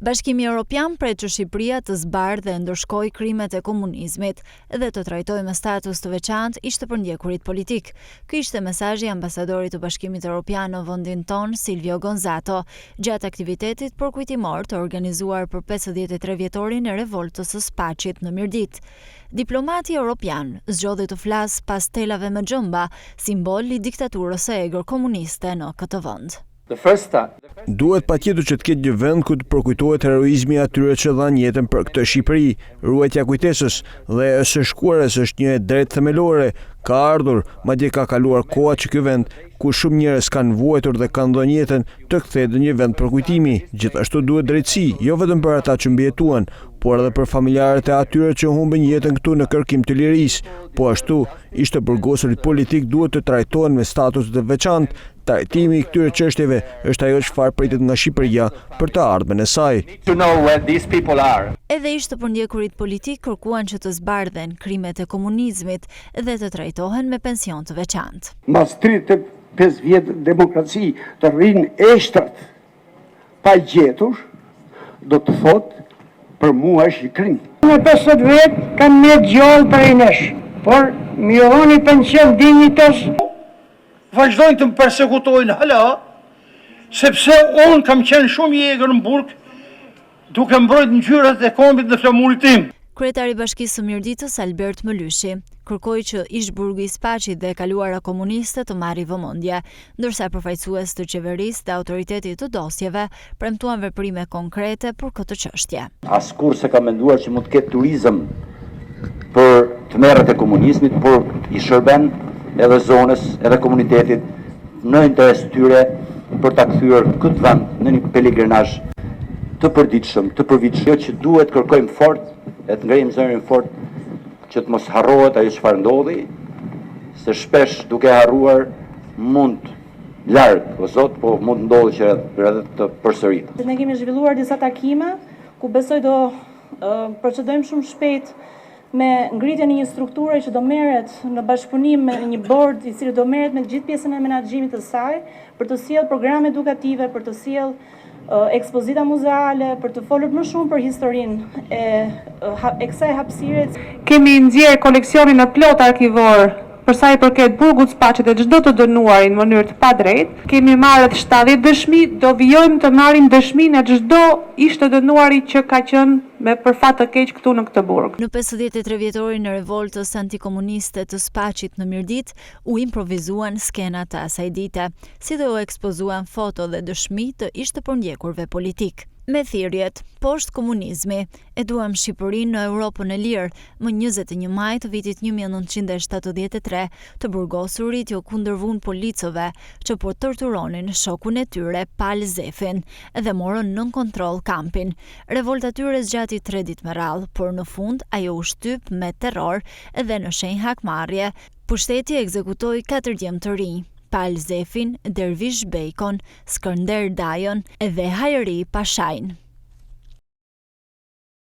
Bashkimi Europian pret që Shqipëria të zbardhë dhe ndëshkojë krimet e komunizmit dhe të trajtojë me status të veçantë ish të përndjekurit politikë. Ky ishte mesazhi i ambasadorit të Bashkimit Europian në vendin tonë, Silvio Gonzato, gjatë aktivitetit përkujtimor të organizuar për 53 vjetorin e revoltës së Spaçit në Mirditë. Diplomati europian zgjodhi të flasë pas telave me gjemba, simbol i diktaturës së egër komuniste në këtë vend. Duhet patjetër që të ketë një vend ku të përkujtohet heroizmi i atyre që dhanë jetën për këtë Shqipëri. Ruajtja e kujtesës dhe e së shkuarës është një e drejtë themelore. Ka ardhur, madje ka kaluar koha që ky vend, ku shumë njerëz kanë vuajtur dhe kanë dhënë jetën, të kthehet në një vend përkujtimi. Gjithashtu duhet drejtësi, jo vetëm për ata që mbijetuan, por edhe për familjarët e atyre që humbën jetën këtu në kërkim të lirisë. Po ashtu, ish të burgosurit politikë duhet të trajtohen me status të veçantë Trajtimi i këtyre çështjeve është ajo çfarë pritet nga Shqipëria për të ardhmen e saj. Edhe ish të përndjekurit politikë kërkuan që të zbardhen krimet e komunizmit dhe të trajtohen me pension të veçantë. Mbas 35 vjet demokraci të rrinë eshtrat pa gjetur, do të thotë për mua është një krim. Me 50 vjet kanë met gjallë prej nesh, por m'i dhoni pension dinjitoz. Vazhdojnë të më persekutojnë hala, sepse unë kam qenë shumë i egër në burg, duke mbrojt ngjyrat e kombit dhe flamurit tim. Kryetari i Bashkisë së Mirditës, Albert Mëlyshi, kërkoi që ish-burgu i Spaçit dhe e kaluara komuniste të marri vëmendje, ndërsa përfaqësues të qeverisë dhe autoritetit të dosjeve premtuan veprime konkrete për këtë çështje. Askurrë s'e kam menduar që mund të ketë turizëm për tmerret e komunizmit, por i shërben edhe zonës, edhe komunitetit në interes të tyre për ta kthyer këtë vend në një pelegrinazh të përditshëm, të përvitshëm. Ajo që duhet kërkojmë fort e të ngrejmë zërin fort që të mos harrohet ajo çfarë ndodhi, se shpesh duke harruar mund larg, o Zot, po mund të ndodhë që edhe të përsëritet. Ne kemi zhvilluar disa takime ku besoj do procedojmë shumë shpejt me ngritjen e një strukture që do merret në bashkëpunim me një bord i cili do merret me gjithë pjesën e menaxhimit të saj, për të sjellë programe edukative, për të sjellë ekspozita muzeale, për të folur më shumë për historinë e, e kësaj hapësire. Kemi nxjerrë koleksionin e plotë arkivor për sa i përket burgut Spaçit dhe çdo të dënuari në mënyrë të padrejtë. Kemi marrë rreth 70 dëshmi, do vijojmë të marrim dëshminë e çdo ish të dënuari që ka qenë me për fat të keq këtu në këtë burg. Në 53 vjetorin e revoltës antikomuniste të Spaçit në Mirditë, u improvizuan skena të asaj dite, si dhe u ekspozuan foto dhe dëshmi të ish të përndjekurve politikë. Me thirrjet, poshtë komunizmi, e duam Shqipërinë në Europën e lirë, më 21 maj të vitit 1973, të burgosurit iu kundërvunë policëve që po torturonin shokun e tyre Pal Zefin dhe morën nën kontroll kampin. Revolta e tyre zgjati 3 ditë me radhë, por në fund ajo u shtyp me terror dhe në shenjë hakmarrje, pushteti ekzekutoi 4 djem të rinj. Pal Zefin, Dervish Bejkon, Skënder Dajën dhe Hajri Pashajn.